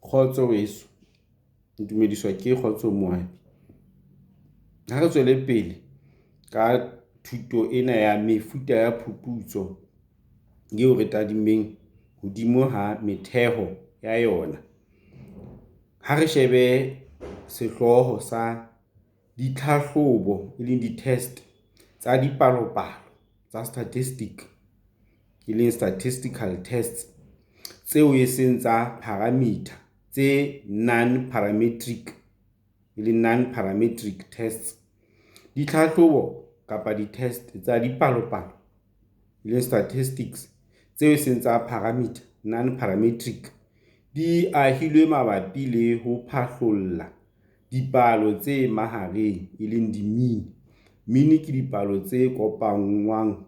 Kgotso weso, o dumediswa ke Kgotso Moabi. Ha re tswele pele ka thuto ena ya mefuta ya phuputso eo re tadimmeng hodimo ha metheho ya yona. Ha re shebe sehlooho sa ditlhahlobo, e leng di-test tsa dipalopalo tsa statistic, e leng statistical tests tseo e seng tsa parameter tse non-parametric, e leng non-parametric tests. Ditlhahlobo kapa di-test tsa dipalopalo, e leng statistics tseo e seng tsa parameter non-parametric di ahilwe mabapi le ho phahlolla dipalo tse mahareng, e leng di-mean. Mean ke dipalo tse kopanngwang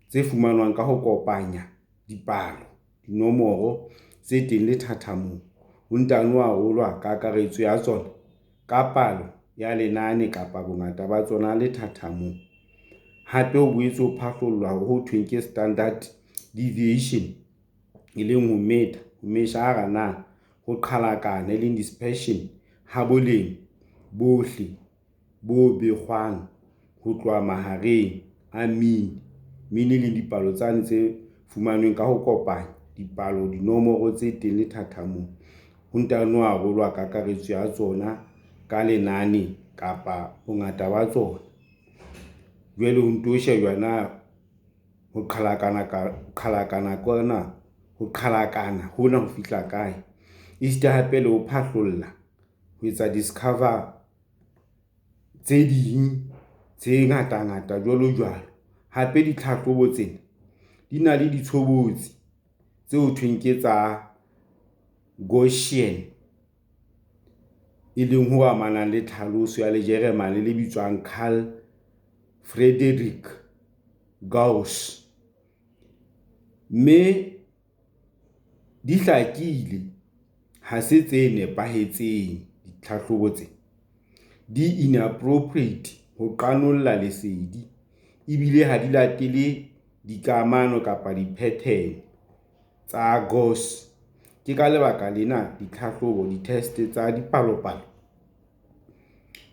tse fumanwang ka ho kopanya dipalo, dinomoro tse teng lethathamong ho ntano arolwa kakaretso ya tsona ka palo ya lenane kapa bongata ba tsona lethathamong. Hape ho boetse ho phahlollwa ho thweng ke standard deviation, e leng ho metha, ho meshara na ho qhalakana, e leng dispersion ha boleng bohle bo bekgwang ho tloha mahareng a mean. Mean e leng dipalo tsane tse fumanweng ka ho kopanya dipalo, dinomoro tse teng lethathamong ho ntano arolwa kakaretso ya tsona ka lenane kapa bongata ba tsona. Jwale ho nto shejwa na ho qhalakana ho qhalakana hona ho fihla kae. Esita hape le ho phahlolla ho etsa discover tse ding tse ngata ngata jwalo jwalo. Hape ditlhahlobo tsena di na le ditshobotsi tse ho thweng ke tsa Gaussian, e leng ho amanang le tlhaloso ya Lejeremane le bitswang Carl Friedrich Gauss. Mme di hlakile ha se tse nepahetseng ditlhahlobo tsena, di inappropriate ho qanolla lesedi ebile ha di latele dikamano kapa di-pattern tsa Gauss. Ke ka lebaka lena ditlhahlobo, di-test tsa dipalopalo.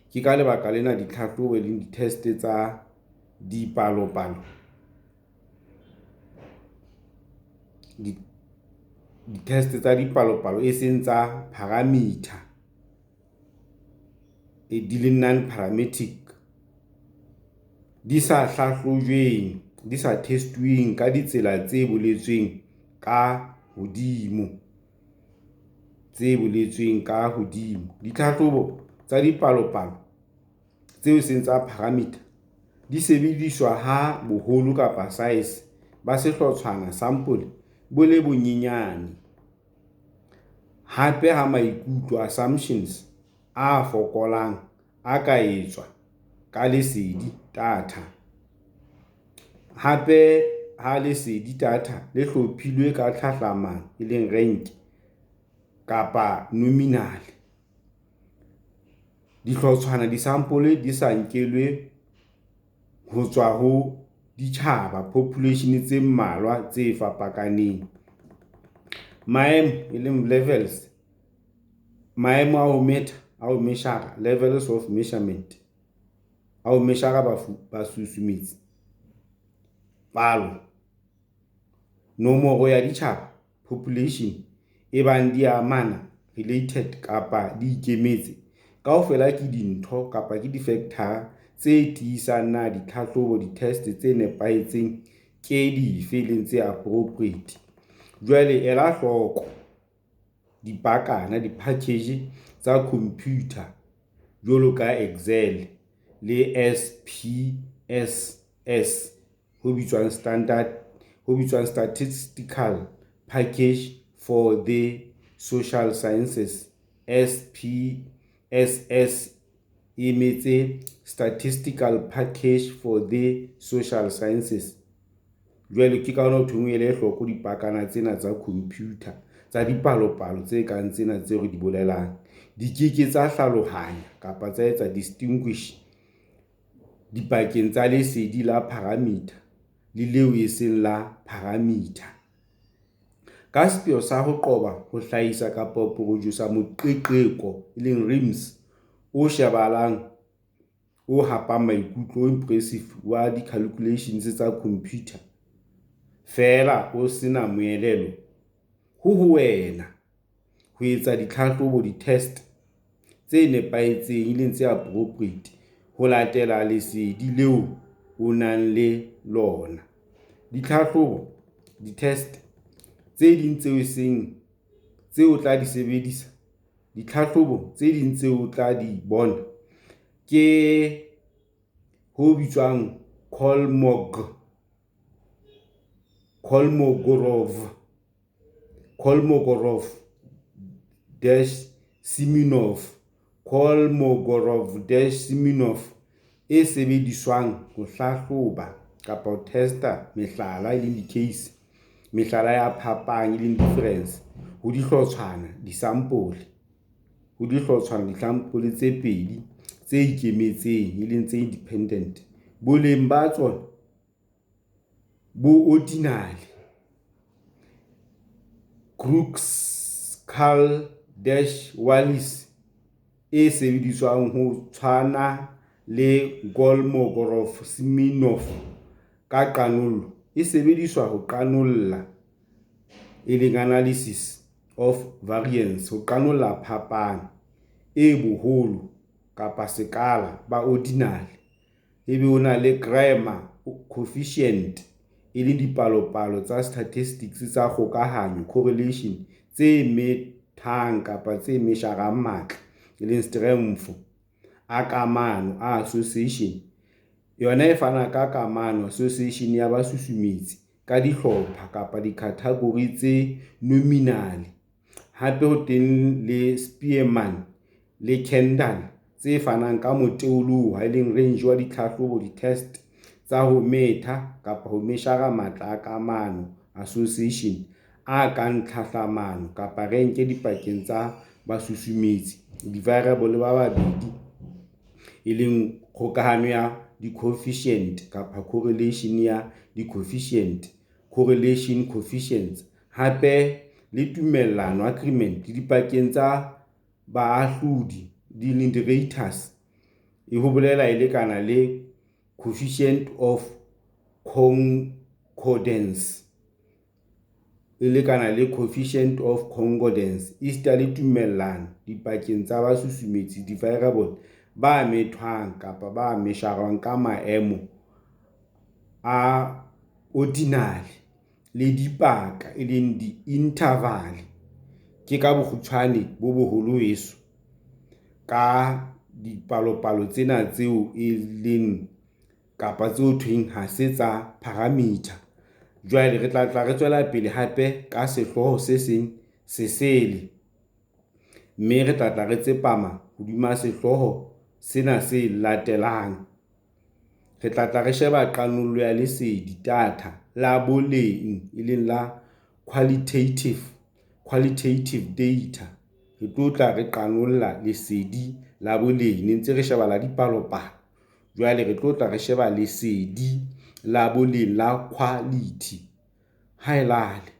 Ke ka lebaka lena ditlhahlobo e leng di-test tsa dipalopalo di-test tsa dipalopalo e seng tsa parameter di leng non-parametric. Di sa hlahlojweng, di sa test-uweng ka ditsela tse boletsweng ka hodimo, tse boletsweng ka hodimo. Ditlhahlobo tsa dipalopalo tseo e seng tsa parameter di sebediswa ha boholo kapa size ba sehlotshwana sample bo le bonyenyane, hape ha maikutlo, assumptions, a fokolang a ka etswa ka lesedi data. Hape ha lesedi data le hlophilwe ka tlhahlamano, e leng rank, kapa nominal. Dihlotshwana disampole di sa nkelwe ho tswa ho ditjhaba population tse mmalwa tse fapakaneng. Maemo, e leng levels, maemo a ho metha, a ho meshara, levels of measurement, a ho meshara basusumetsi, palo, nomoro ya ditjhaba population ebang di amana related kapa di ikemetse, kaofela ke dintho kapa ke difektara tse tiisang na ditlhahlobo di-test tse nepahetseng ke dife, e leng tse appropriate. Jwale ela hloko dipakana, di-package, tsa khomputha jwalo ka Excel le SPSS, ho bitswang ho bitswang Statistical Package for the Social Sciences, SPSS e emetse Statistical Package for the Social Sciences. Jwale ke ka hona ho thweng o ele hloko dipakana tsena tsa computer tsa dipalopalo tse kang tsena tseo re di bolelang. Di ke ke tsa hlalohanya kapa tsa etsa distinguish dipakeng tsa lesedi la parameter le leo e seng la parameter. Ka sepheo sa ho qoba ho hlahisa kapa ho produsa moqeqeko, reams, o shebahalang o hapang maikutlo, impressive, wa di-calculations tsa computer, feela o se na moelelo, ho ho wena ho etsa ditlhahlobo, di-test, tse nepahetseng, tse appropriate, ho latela lesedi leo o nang le lona. Ditlhahlobo, di-test, tse ding tseo o tla di sebedisa. Ditlhahlobo tse ding tseo o tla di bona ke ho bitswang Kolmogorov-Smirnov, Kolmogorov-Smirnov e sebediswang ho hlahloba kapa ho test-a mehlala, e leng di-case, mehlala ya phapang, e leng difference, ho dihlotshwana, disampole, ho dihlotshwana, disampole, tse pedi tse ikemetseng, e leng tse independent, boleng ba tsona bo ordinal. Kruskal-Wallis e sebediswang ho tshwana le Kolmogorov-Smirnov ka qanollo e sebediswa ho qanolla, e leng analysis of variance, ho qanolla phapang e boholo kapa sekala ba ordinal. Ebe ho na le Cramer coefficient, e leng dipalopalo tsa statistics tsa kgokahanyo, correlation, tse methang kapa tse mesharang matla, e leng strength, a kamano, a association. Yona e fana ka kamano, association, ya basusumetsi ka dihlopha kapa di-category tse nominal. Hape ho teng le Spearman le Kendall tse fanang ka moteoloha, e leng range, wa ditlhahlobo, di-test, tsa ho metha kapa ho meshara matla a kamano, association, a kang tlhahlamano kapa renke dipakeng tsa basusumetsi, di-variable, ba babedi, e leng kgokahano ya di-coefficient kapa correlation ya di-coefficient, correlation coefficients. Hape le tumellano, agreement, dipakeng tsa baahlodi, di-raters, e ho bolela e lekana le coefficient of concordance, e lekana le coefficient of concordance. Esita le tumellano dipakeng tsa basusumetsi, di-variable, ba methwang kapa ba mesharwang ka maemo a ordinal le dipaka, e leng di-interval. Ke ka bokgutshwane bo boholo weso ka dipalopalo tsena tseo e leng kapa tseo thweng ha se tsa parameter. Jwale re tla tla re tswela pele hape ka sehlooho se seng se sele, mme re tla tla re tsepama hodima sehlooho sena se latelang. Re tla tla re sheba qanollo ya lesedi, data, la boleng, e leng la qualitative, qualitative data. Re tlo tla re qanolla lesedi la boleng, ne ntse re sheba la dipalopalo. Jwale re tlo tla re sheba lesedi la boleng la quality. Haelale.